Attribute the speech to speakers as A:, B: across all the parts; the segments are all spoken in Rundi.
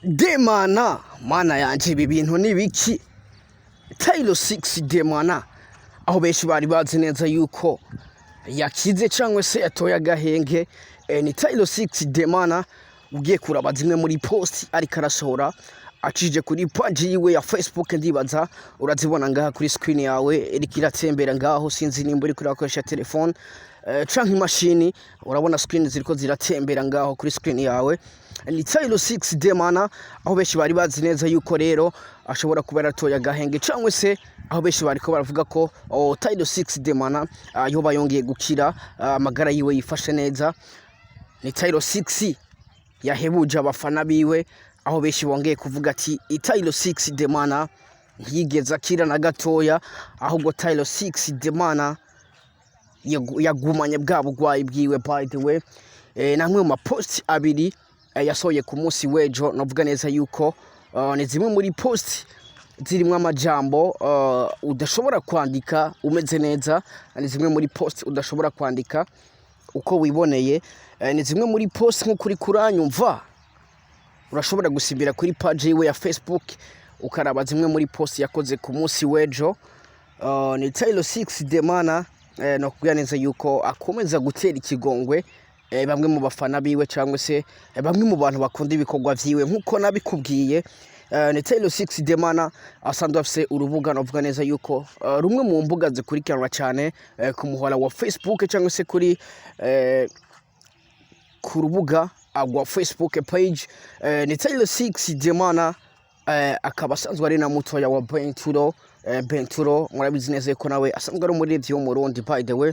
A: Demana, mana yanje, ibi bintu ni biki? Taylor 6 Demana, aho benshi bari bazi neza yuko yakize cyangwa se yatoye agahenge, ni Taylor 6 Demana. Ugiye kuraba zimwe muri post ariko arasohora acije kuri page yiwe ya Facebook, ndibaza urazibona ngaha kuri screen yawe iriko iratembera ngaho. Sinzi nimba uriko urakoresha telefone canke imashini, urabona screen ziriko ziratembera ngaho kuri screen yawe. Ni Taylor 6 Demana, aho benshi bari bazi neza yuko rero ashobora kuba yaratoye agahenge, cyangwa se aho benshi bariko baravuga ko, oh, Taylor 6 Demana yoba yongeye gukira, amagara yiwe yifashe neza. Ni Taylor 6 yahebuje abafana biwe, aho benshi bongeye kuvuga ati Taylor 6 Demana ntiyigeze akira na gatoya, ahubwo Taylor 6 Demana yagumanye bwa bugwayi bwiwe. By the way, namwe mu mapost abiri yasohoye ku munsi w'ejo, novuga neza yuko ni zimwe muri post zirimwo amajambo udashobora kwandika umeze neza, ni zimwe muri post udashobora kwandika uko wiboneye, ni zimwe muri post nk'uko uri kuranyumva urashobora gusimbira kuri page yiwe ya Facebook ukaraba zimwe muri post yakoze ku munsi w'ejo. Ni Taylor 6 Demana, no kubwira neza yuko akomeza gutera ikigongwe bamwe mu bafana biwe cyangwa se bamwe mu bantu bakunda ibikorwa vyiwe. Nkuko nabikubwiye, ni Taylor 6 Demana asanzwe afise urubuga, navuga neza yuko rumwe mu mbuga zikurikiranwa cyane ku muhora wa Facebook cyangwa se kuri ku rubuga rwa Facebook page. Ni Taylor 6 Demana, akaba asanzwe ari na mutoya wa Benturo. Benturo murabizi neza ko nawe asanzwe ari umuririmbyi w'Umurundi. By the way,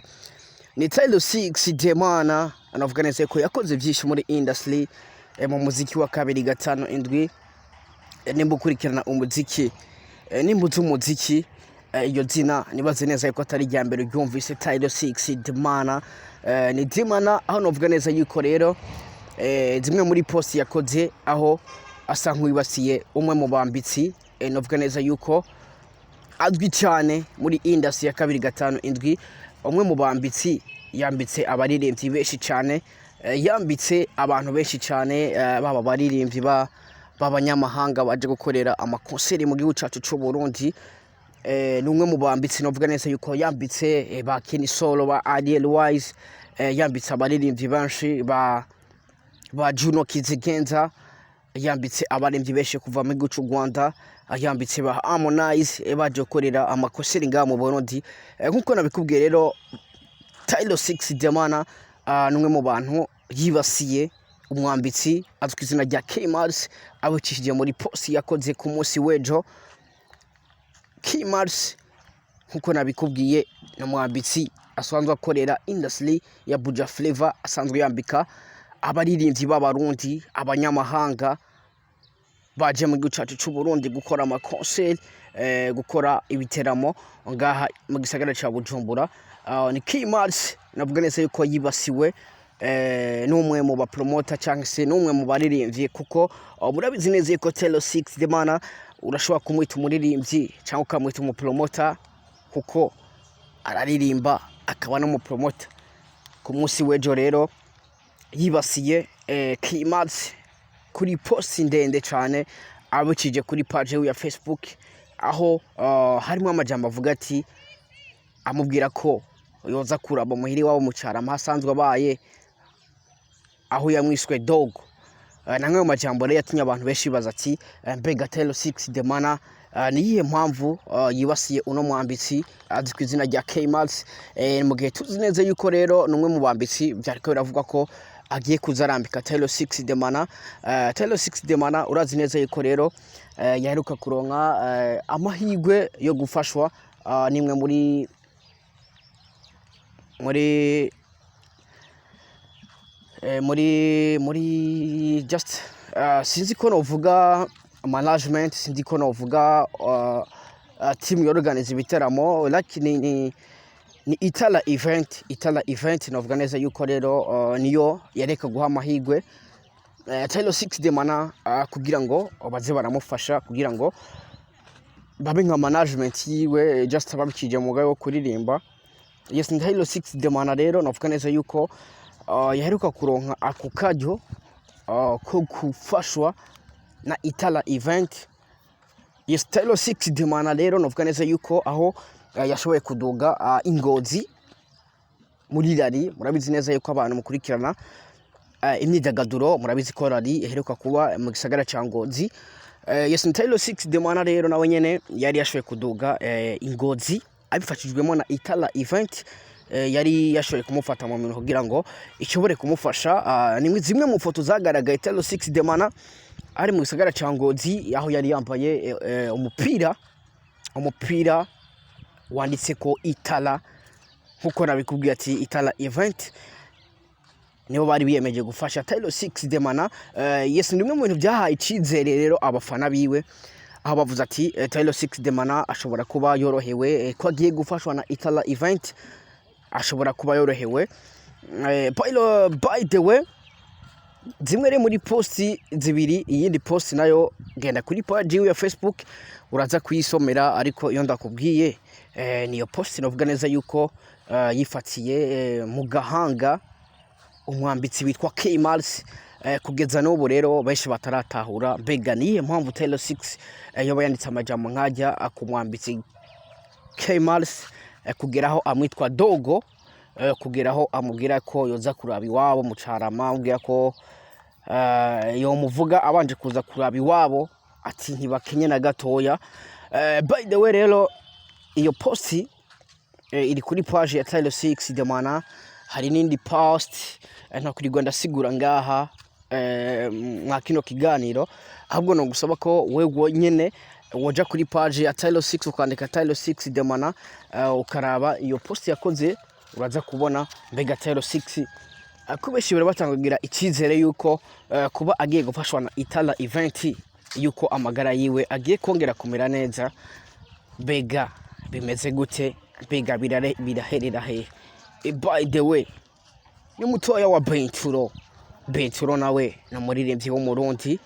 A: ni Taylor 6 Demana, anavuga neza ko yakoze byinshi muri industry, mu muziki wa 257. Nimba ukurikirana umuziki, nimba uzi umuziki, iryo zina nibaze neza yuko atari irya mbere uryumvise. Taylor 6 Demana, ni Demana, aho novuga neza yuko rero zimwe muri post yakoze aho asa nk'uwibasiye umwe mu bambitsi, novuga neza yuko azwi cyane muri industry ya 257, umwe mu bambitsi yambitse abaririmbyi benshi cyane, yambitse abantu benshi cyane, baba abaririmbyi b'abanyamahanga baje gukorera amakonseri mu gihugu cyacu cy'u Burundi. Ni umwe mu bambitsi novuga neza yuko yambitse ba Kenny Solo, ba Ariel Wise, yambitse abaririmbyi benshi ba Juno Kizigenza, yambitse abaririmbyi benshi kuva mu gihugu cy'u Rwanda, yambitse ba Harmonize, baje gukorera amakonseri ngaha mu Burundi. Nkuko nabikubwiye rero, Taylor 6 Demana ni umwe mu bantu yibasiye umwambitsi azwi ku izina rya K-Mars, abicishije muri post yakoze ku munsi w'ejo. K-Mars, nkuko nabikubwiye, ni umwambitsi asanzwe akorera industry ya Buja Flavor, asanzwe yambika abaririmbyi b'Abarundi, abanyamahanga baje mu gihugu cyacu cy'u Burundi gukora amakonseri, gukora ibiteramo ngaha mu gisagara ca Bujumbura. Ni K-Mars, navuga neza yuko yibasiwe n'umwe mu bapromota cyangwa se n'umwe mu baririmbyi, kuko murabizi neza yuko Taylor 6 Demana urashobora kumwita umuririmbyi cyangwa ukamwita umupromota, kuko araririmba akaba n'umupromota. Ku munsi w'ejo rero yibasiye K-Mars kuri post ndende cyane abicije kuri page ya Facebook, aho harimo amajambo avuga ati, amubwira ko yoza kuraba muhiri wabo mu Carama asanzwe abaye, aho yamwiswe dogo. Namwe mu majambo rero yatumye abantu benshi bibaza ati mbega Taylor 6 Demana ni iyihe mpamvu yibasiye uno mwambitsi azwi ku izina rya K-Mars, mu gihe tuzi neza yuko rero ni umwe mu bambitsi byariko biravugwa ko agiye kuza arambika Taylor 6 Demana. Taylor 6 Demana, urazi neza yuko rero yaheruka kuronka amahirwe yo gufashwa n'imwe muri just sinzi ko novuga management, sinzi ko novuga team yorganiza ibiteramo, like ni Itala Event. Itala Event, novuga neza yuko rero niyo yareka guha amahirwe Taylor 6 Demana kugira ngo baze baramufasha, kugira ngo babe nka management yiwe, just babikije mu wo kuririmba. Yes, ni Taylor 6 Demana rero, novuga neza yuko yaheruka kuronka ako karyo ko gufashwa. na Itala Event. Yes, Taylor 6 Demana rero novuga neza yuko aho yashoboye kuduga ingozi muri rally. Murabizi neza yuko abantu mukurikirana imyidagaduro murabizi ko rally iheruka kuba mu gisagara ca Ngozi. Yes, Taylor 6 Demana rero nawe nyene yari yashoboye kuduga ingozi abifashijwemo na Itala Event, yari yashoboye kumufata mu minwe kugira ngo ishobore kumufasha. Ni zimwe mu foto zagaragaye Taylor 6 Demana ari mu gisagara ca Ngozi, aho yari yambaye umupira wanditse ko Itala, nkuko nabikubwiye ati Itala Event nibo bari biyemeje gufasha Taylor 6 Demana. Yes, ni bimwe mu bintu byahaye icizere rero abafana biwe, aho bavuze ati Taylor 6 Demana ashobora kuba yorohewe, ko agiye gufashwa na Itala Event, ashobora kuba yorohewe. By the way, zimwe rero muri posti zibiri, iyindi posti nayo genda kuri page yiwe ya Facebook uraza kuyisomera, ariko iyo ndakubwiye niyo posti novuga neza yuko yifatiye mu gahanga umwambitsi witwa K Mars. Kugeza n'ubu rero benshi bataratahura mbega niyihe mpamvu Taylor 6 yoba yanditse amajambo nkajya ku mwambitsi K Mars, kugeraho amwitwa Dogo, kugeraho amubwira ko yoza kuraba iwabo mu Carama, amubwira ko yomuvuga abanje kuza kuraba iwabo, ati ntibakenye na gatoya. By the way rero, iyo posti iri kuri page ya Taylor 6 Demana. Hari n'indi post ntakurirwa ndasigura ngaha mwa kino kiganiro, ahubwo no gusaba ko wewe nyene woja kuri page ya Taylor 6, ukandika Taylor 6 Demana, ukaraba iyo post yakoze, uraza kubona mbega Taylor 6 ko benshi bari batangira icyizere yuko kuba agiye gufashwa na Itala Event, yuko amagara yiwe agiye kongera kumera neza. Mbega bimeze gute? Mbega biraherera hehe? By the way, ni mutoya wa Benturo. Benturo nawe ni umuririmbyi w'Umurundi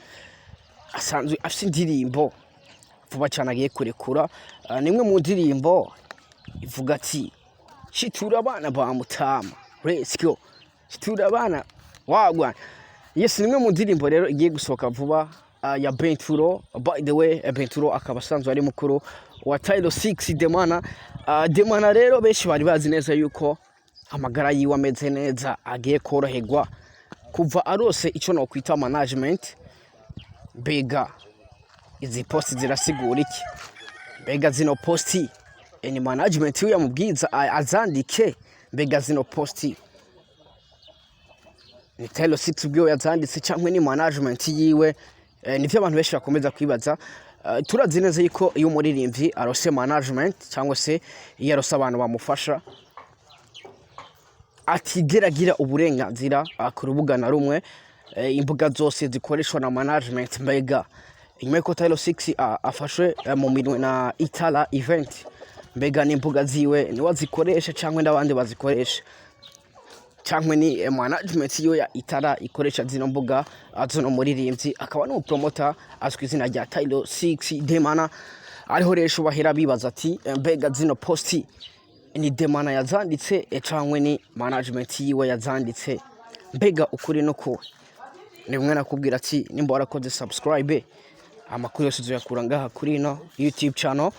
A: asanzwe afite indirimbo vuba cyane agiye kurekura. Ni imwe mu ndirimbo ivuga ati "Shitura abana ba mutama, let's go, shitura abana wagwa". Yes, ni imwe mu ndirimbo rero igiye gusohoka vuba ya Benturo. By the way, Benturo akaba asanzwe ari mukuru wa Taylor 6 Demana. Demana rero benshi bari bazi neza yuko amagara yiwe ameze neza, agiye koroherwa kuva arose icyo nokwita management. Mbega izi posti zirasigura iki? Mbega zino posti ni management yiwe yamubwiza azandike? Mbega zino posti ni Taylor 6 ubwiwe yazanditse cyangwa ni management yiwe? Nivyo abantu benshi bakomeza kwibaza. Turazi neza yuko iyo umuririmbyi arose management cyangwa se iyo arose abantu bamufasha, atigera agira uburenganzira ku rubuga na rumwe, imbuga zose zikoreshwa na management. Mbega inyuma yuko Taylor 6 afashwe mu minwe na Itala Event, mbega n'imbuga ziwe niwe azikoresha cyangwa n'abandi bazikoresha, cyangwa ni management yo ya Itala ikoresha zino mbuga zino muririmbyi akaba n'umupromota azwi izina rya Taylor 6 Demana? Ariho rero bahera bibaza ati mbega zino posti ni Demana yazanditse cyangwa ni management yiwe yazanditse? Mbega ukuri no kuwe? Ni bimwe nakubwira ati nimba warakoze subscribe, amakuru yose uzoyakura ngaha kuri ino YouTube channel.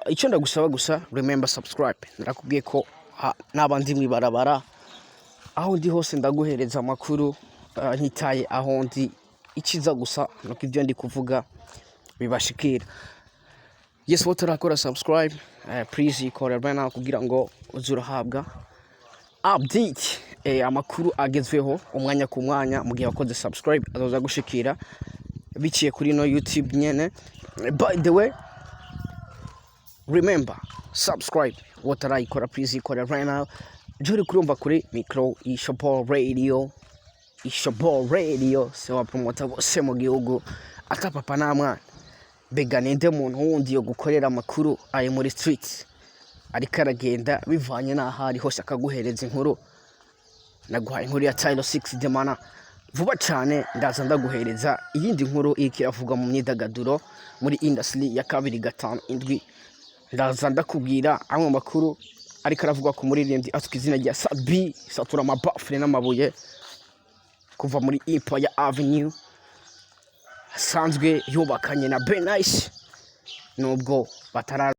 A: Icyo ndagusaba gusa, remember subscribe. Narakubwiye ko naba ndi mw'ibarabara, aho ndi hose ndaguhereza amakuru, ntitaye aho ndi. Ikiza gusa nuko ibyo ndi kuvuga bibashikira. Yes, wowe utarakora subscribe, please ikore right now kugira ngo uze urahabwa update, amakuru agezweho umwanya ku mwanya. Mu gihe wakoze subscribe, azoza gushikira biciye kuri no YouTube nyene. By the way, remember subscribe. Watarayikora, please ikore right now. Jori kurumva kuri micro Ishopo Radio, Ishopo Radio se wa promoter bose mu gihugu, ata papa na mwana. Mbega ninde muntu wundi yo gukorera amakuru ari muri street, ariko aragenda bivanye n'aho ari hose akaguhereza inkuru? Naguhaye inkuru ya Tylo 6 Demana. Vuba cyane ndaza ndaguhereza iyindi nkuru iriko iravugwa mu myidagaduro muri industry ya 257. Ndaza ndakubwira amwe mu makuru ariko aravugwa ku muririmbyi azwi izina rya Sabi Satura amabafure n'amabuye kuva muri Empire Avenue. Asanzwe yubakanye na Benice, nubwo batara.